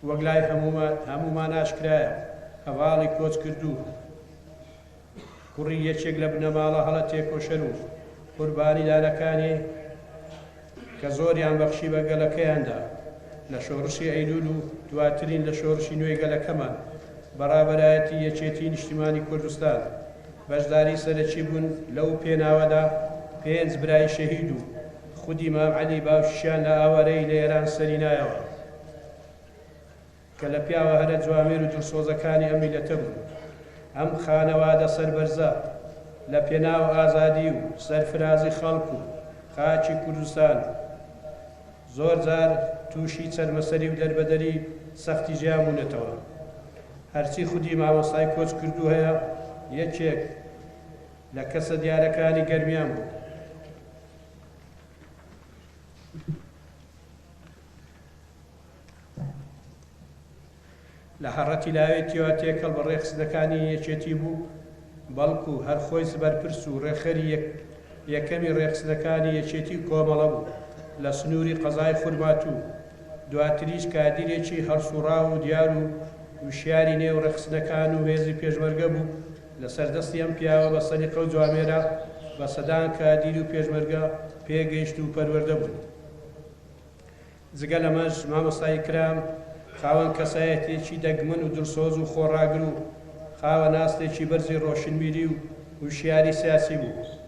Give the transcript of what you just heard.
وەک لای هەموومان ئاشکرایە، هەڤاڵی کۆچکردوو، کوڕی یەکێک لە بنەماڵە هەڵە تێکۆشەر و قوربانیدانەکانی کە زۆریان بەخشی بە گەلەکەیاندا لە شۆڕشی ئەیلول و دواترین لە شۆڕشی نوێی گەلەکەمان بە ڕابەرایەتی یەکێتی نیشتیمانی کوردستان بەشداری سەرەکی بوون لەو پێناوەدا پێنج برای شەهید و خودی مام عەلی باوکیشیان لە ئاوارەیی لە ئێران سەری نایەوە. کە لە پیاوە هەرە جوامێر و دڵسۆزەکانی ئەم میللەتە بوو. ئەم خانەوادە سەربەرزە لە پێناو ئازادی و سەرفرازی خەڵک و خاکی کوردستان زۆر جار تووشی چەرمەسەری و دەربەدەری سەختی ژیان بوونەتەوە. هەرچی خودی مامۆستای کۆچکردوو هەیە یەکێک لە کەسە دیارەکانی گەرمیان بوو. لە هەڕەتی لاوێتیەوە تێکەڵ بە ڕێکخستنەکانی یەکێتی بوو، بەڵکو هەر خۆی بەرپرس و ڕێکخەری یەکەمی ڕێکخستنەکانی یەکێتی و کۆمەڵە بوو لە سنووری قەزای خورماتوو، دواتریش کادیرێکی هەڵسوڕاو و دیار و وشیاری نێو ڕێکخستنەکان و هێزی پێشمەرگە بوو، لەسەر دەستی ئەم پیاوە بە سەلیقە و جوامێرە بە سەدان کادیر و پێشمەرگە پێگەیشت و پەروەردە بوون. جگە لەمەش مامۆستا ئیکرام خاوەن کەسایەتییەکی دەگمەن و دڵسۆز و خۆڕاگر و خاوەن ئاستێکی بەرزی ڕۆشنبیری و هوشیاری سیاسی بوو.